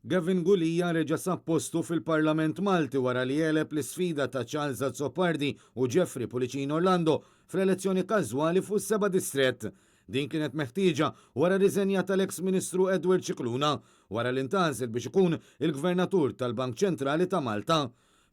Gavin Gulia reġa' sab postu fil-Parlament Malti wara li għeleb l-isfida ta' Charles Azzopardi u Jeffrey Pullicino Orlando fl-elezzjoni każwali fuq is-seba' distrett. Din kienet meħtieġa wara r-riżenja tal-eks Ministru Edward Scicluna wara li ntgħażel biex ikun il-Gvernatur tal-Bank Ċentrali ta' Malta.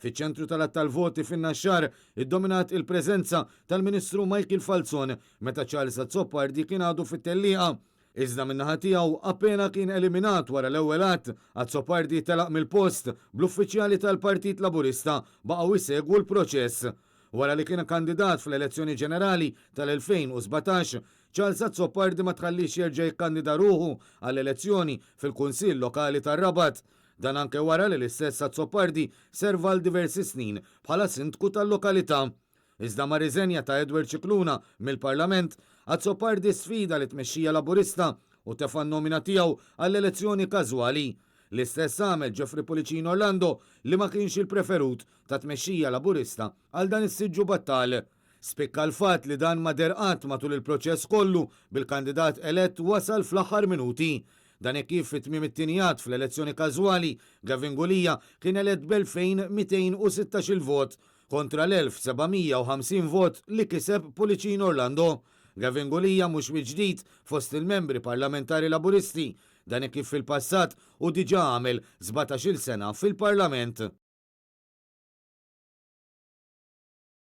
Fiċ-ċentru tal-għadd tal-voti fin-Naxxar iddominat il-preżenza tal-Ministru Michael Falzon meta Charles Azzopardi kien għadu fit-tellieqa. Iżda min-naħa tiegħu appena kien eliminat wara l-ewwel għadd, Azzopardi telaq mill-post bl-uffiċjali tal-Partit Laburista baqgħu jsegwu l-proċess. Wara li kien kandidat fl-elezzjoni ġenerali tal-2017, Charles Azzopardi ma tħalliex jerġa' jikkandida ruħu għall-elezzjoni fil-Kunsill Lokali tar-Rabat. Dan anke wara li l-istess Azzopardi serva għal diversi snin bħala sindku tal-lokalità. Iżda mar-riżenja ta' Edward Scicluna mill-Parlament, Azzopardi sfida lit-tmexxija Laburista u tefa' n-nomina tiegħu għall-elezzjoni każwali. L-istess għamel Geoffrey Pullicino Orlando li ma kienx il-preferut tat-tmexxija Laburista għal dan is-siġġu battal. Spikka l-fatt li dan ma deher qatt matul il-proċess kollu bil-kandidat elett wasal fl-aħħar minuti. Dan hekk kif fi tmiem it-tieni għadd fl-elezzjoni każwali, Gavin Gulia kien elett b'2,216-il vot kontra l-1,750 vot li kiseb Pullicino Orlando. Gavin Gulia mhux mill-ġdid fost il-membri parlamentari Laburisti. Dan hekk kif fil-passat hu diġà għamel 17-il sena fil-Parlament.